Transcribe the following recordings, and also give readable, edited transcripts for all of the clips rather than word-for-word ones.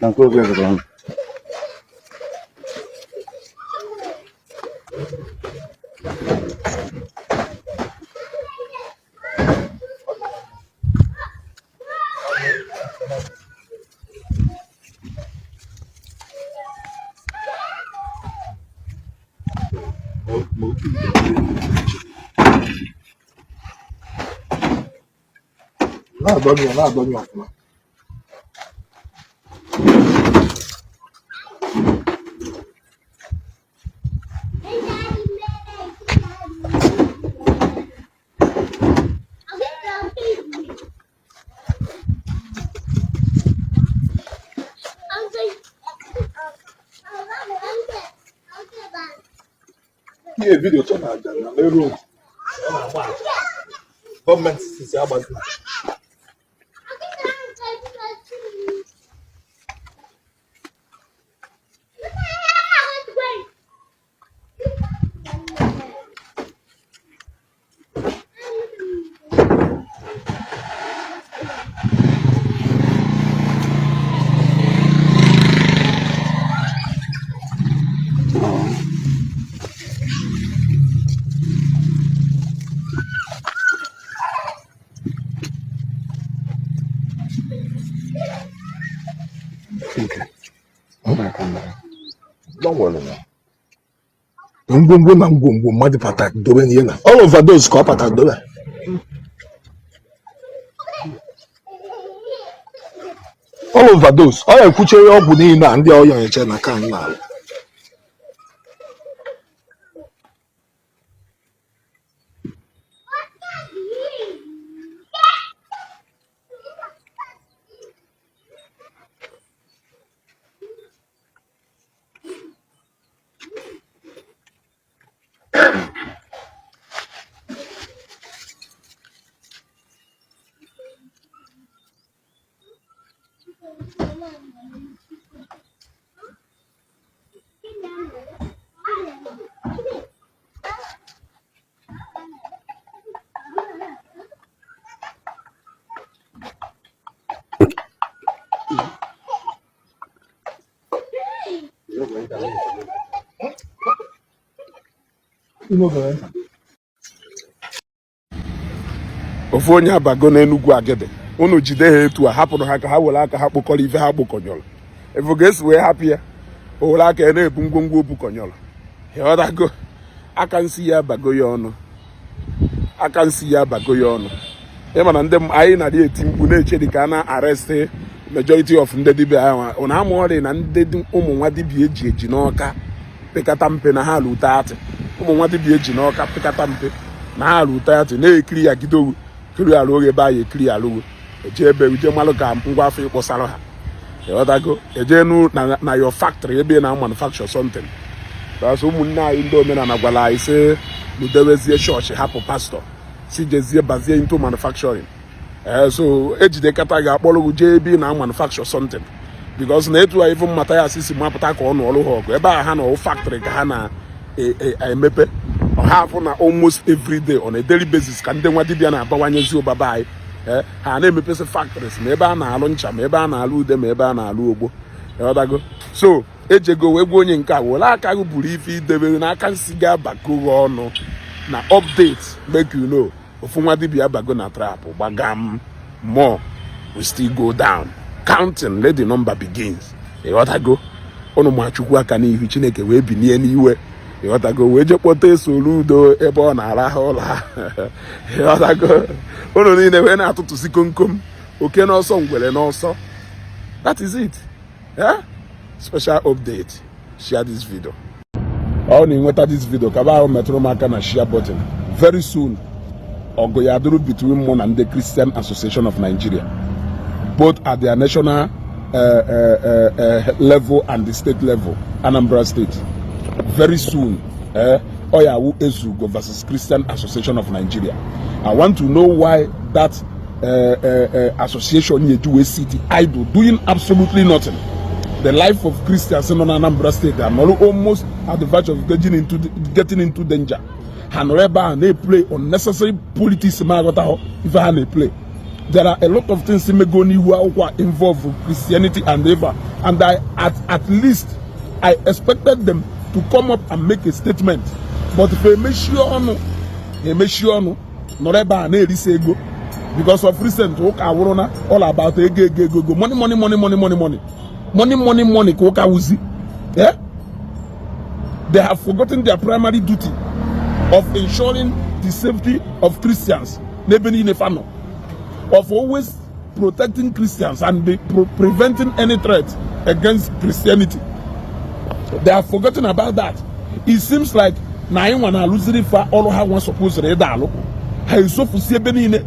Na nke oge zụrụ ọnụ. Na-adọnye ya, na-adọnye ọfụma. Ihe ebido chọ na aja na n'elu ọ na-agba aja. Gọọmenti sisi agbazina. Okay. Don't worry now. Ngwongwo na ngwongwo mmadụ pata dobe n'ihe na all overdose ka ọ pata dobe. All overdose ọ ya-ekwuchere ọgwụ niile a ndị ọya nyeche na ka anyị na-alụ. Ofu onye abago n'Enugwu Agidi, unu jide ha etu a, hapụrụ ha ka ha were aka ha kpokọrọ ife ha kpokọnyọrọ. Efu ga-esi wee hapụ ya, o were aka ya na-ebu ngwongwo o bukọnyọrọ. Ịghọtago? Aka nsi ya abago ya ọnụ, aka nsi ya abago ya ọnụ. Ịma na ndị anyị na-adị eti mkpu na-eche dị ka a na-arrest majority of ndị dibịa ahụ na ama ọrịa na ndị ụmụ nwa dibịa eji eji n'Ọka pekata mpe na ha lute 30. Ụmụ nwa dibịa eji n'Ọka pekata mpe na ha lute 30 na-ekiri ya gidowu kiri alụ oge ebe anyị ekiri alụgo eje ebe uje malụ ka ngwa afọ ịkpọsara ha. Ịghọtago? Eje na your factory ebe ị na manufacture something. Because ụmụnne anyị ndị omenala gwara anyị sị ludewezie chọọchị, hapụ pastọ, si jezie bazie into manufacturing. Ee, so ejidekata ga-akpọrọ gị jee ebe ị na manufacture something, because na etu a ifu mmata ya si mapụta ka ọ nụọrụ ha ọgụ ebe a ha na factory ka ha na-emepe ọha afụ na almost every day, on a daily basis, ka ndị nwa dibịa na-abawanyezi ụbaba anyị. Ha na-emepesị factories, ma ebe a na-alụ ncha, ma ebe a na-alụ ude, ma ebe a na-alụ ogbo. Ịghọtago? So ejego wee gwa onye nke a, were aka gị buru ife idebere n'aka nsi ga-abago gị ọnụ. Na update, make you know, ofu nwa dibịa abago na trap gbagam. More will still go down. Counting, let the number begins. Ịghọtago? Ụnụ ma Chukwu aka n'ihu, Chineke wee binie n'iwe. Ịghọtago? Wee jee kpọta Soludo ebe ọ na-arahụ ụla. Ịghọtago? Ụnụ niile wee na-atụtụsi komkom, oke n'ọsọ, ngwere n'ọsọ. That is it. Yeah? Special update, share this video. Ọ na ịnweta this video, kaba ahụ metụrụ m aka na share button. Very soon, ọgụ ya dụrụ between mụ na ndị Christian Association of Nigeria, both at their national level and the state level, Anambra State. Very soon, ọ ya wụ Ezugo versus Christian Association of Nigeria. I want to know why that association yeji wee sit idle doing absolutely nothing. The life of Christians nọ na Anambra State are nọrọ almost at the verge of getting into danger. Ha nọrọ ebe a na-eplay unnecessary politics. Ma aghọtaghọ ife ha na-eplay. There are a lot of things mego n'ihu akwụkwọ a involve Christianity and eva And I at least I expected them to come up and make a statement, but if emechie ọnụ, emechie ọnụ, nọrọ ebe a na-erisi ego, because of recent, ụka awụrụ na all about ego, ego, ego, ego, money, money, money, money, money, money, money, money, money ka ụka wụzi. Yeah? They have forgotten their primary duty of ensuring the safety of Christians n'ebe niile fa nọ, of always protecting Christians and preventing any threat against Christianity. They have forgotten about that. It seems like na anyị nwa na-alụziri fa ọrụ ha nwa supposed ịda alụ. Ha esofusi ebe niile.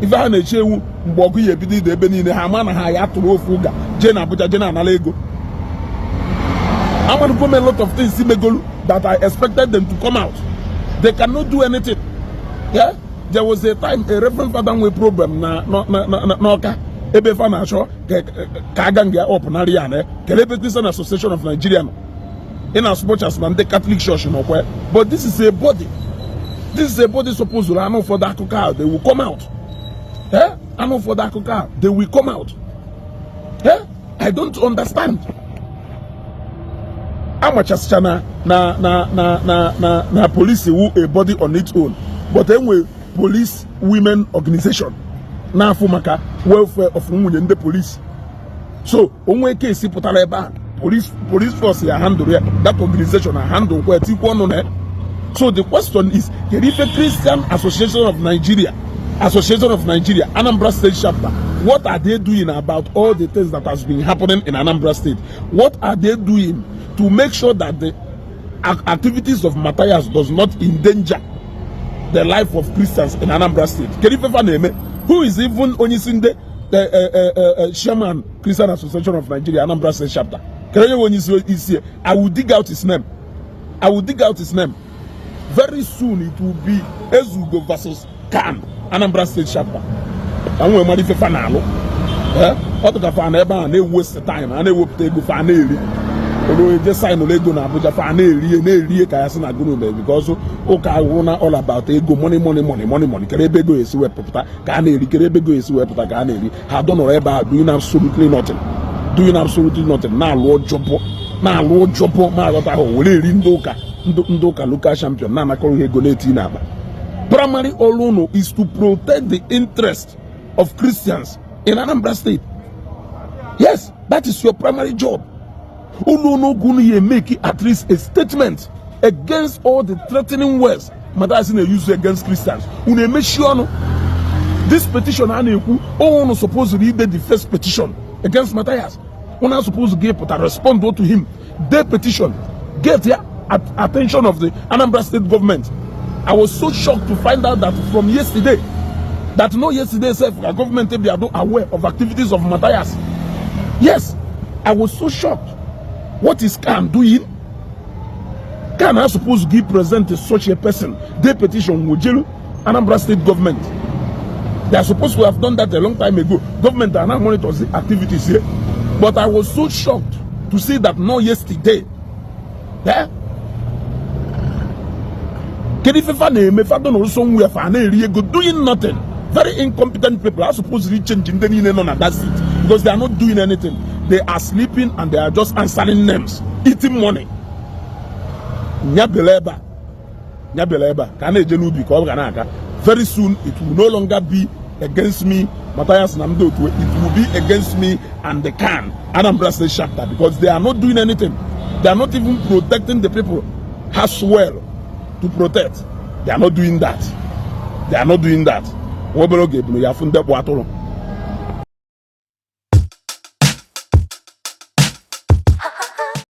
Ife ha na-eche ewu mgbe ọgụ ya ebido ide ebe niile, ha ama na ha ya tụrụ ofu ụga jee na Abuja jee na anala ego. Amanugo m a lot of things megolu that I expected them to come out. They cannot do anything. Yeah? There was a time a reverend father nwe problem na n'Ọka ebe fa na-achọ ka aga nga up narị ya na kele ebe Christian Association of Nigeria nọ, in as much as na ndị Catholic Church nọkwa. But this is a body supposed anụ ụfọdụ akụkọ ahụ, they will come out. Eh? Anụ ụfọdụ akụkọ ahụ, they will come out. Eh? I don't understand. Amachasịcha na police wu a body on its own, but enwe police women organization na-afụ maka welfare of nwunye ndị police. So onwe case pụtara ebe a, police force ya handle ya, that organization na handle kwa tikwa ọnụ na ya. So the question is, kedu ife Christian Association of Nigeria Anambra State Chapter, what are they doing about all the things that has been happening in Anambra State? What are they doing to make sure that the activities of Matthias does not endanger the life of Christians in Anambra State? Kedu ife fa na-eme? Who is even onyeisi ndị chairman Christian Association of Nigeria Anambra State Chapter? Kedu onye onyeisi isi? I will dig out his name. I will dig out his name very soon. It will be Ezugo versus CAN Anambra State Chapter ka m wee mara ife fa na-alụ. Ọ dịka fa na ebe a na-ewaste time, a na-ewepụta ego fa na-eri olu eje sign ego na Abuja, fa na-erie na-erie ka ya sị na gụrụ mere, because ụka awụrụ na all about ego, money, money, money, money, money. Kere ebe ego esi wepụta ka a na-eri? Kere ebe ego esi wepụta ka a na-eri? Ha dọnọrọ ebe a doing absolutely nothing, doing absolutely nothing, na-alụ ọjọbọ, na-alụ ọjọbọ, ma aghọta ha were eri ndị ụka, ndị ụka local champion na-anakọrọ ha ego na-eti n'akpa. Primary ọrụ unu is to protect the interest of Christians in Anambra State. Yes, that is your primary job. Unu n'oge unu ya make at least a statement against all the threatening words Matthias na-use against Christians. Unu emechi ọnụ. This petition a na-ekwu, unu supposed ide the first petition against Matthias. Unu supposed to pụta respond to him, the petition get ya at attention of the Anambra State government. I was so shocked to find out that from yesterday, that no yesterday sef, the government be aware of activities of Matthias. Yes, I was so shocked. What is CAN doing? CAN are supposed to give present to such a person the petition wojelu Anambra State government. They are supposed to have done that a long time ago. Government are now monitors the activities here. But I was so shocked to see that no yesterday. Eh? Kedu ife fa na-eme? Fa nọrọ somewhere, fa na-eri ego, doing nothing. Very incompetent people are supposed to change ndị niile nọ na that seat, because they are not doing anything. They are sleeping and they are just answering names, eating money. Nyabele ebe a, nyabele ebe a ka a na-eje n'ubi ka ọ ga na-aga. Very soon it will no longer be against me, Matthias na ndị otu. It will be against me and the CAN Anambra State Chapter, because they are not doing anything. They are not even protecting the people has well to protect. They are not doing that. They are not doing that. Nwa obere oge ebunu ya afụ ndị kpụ atụrụ.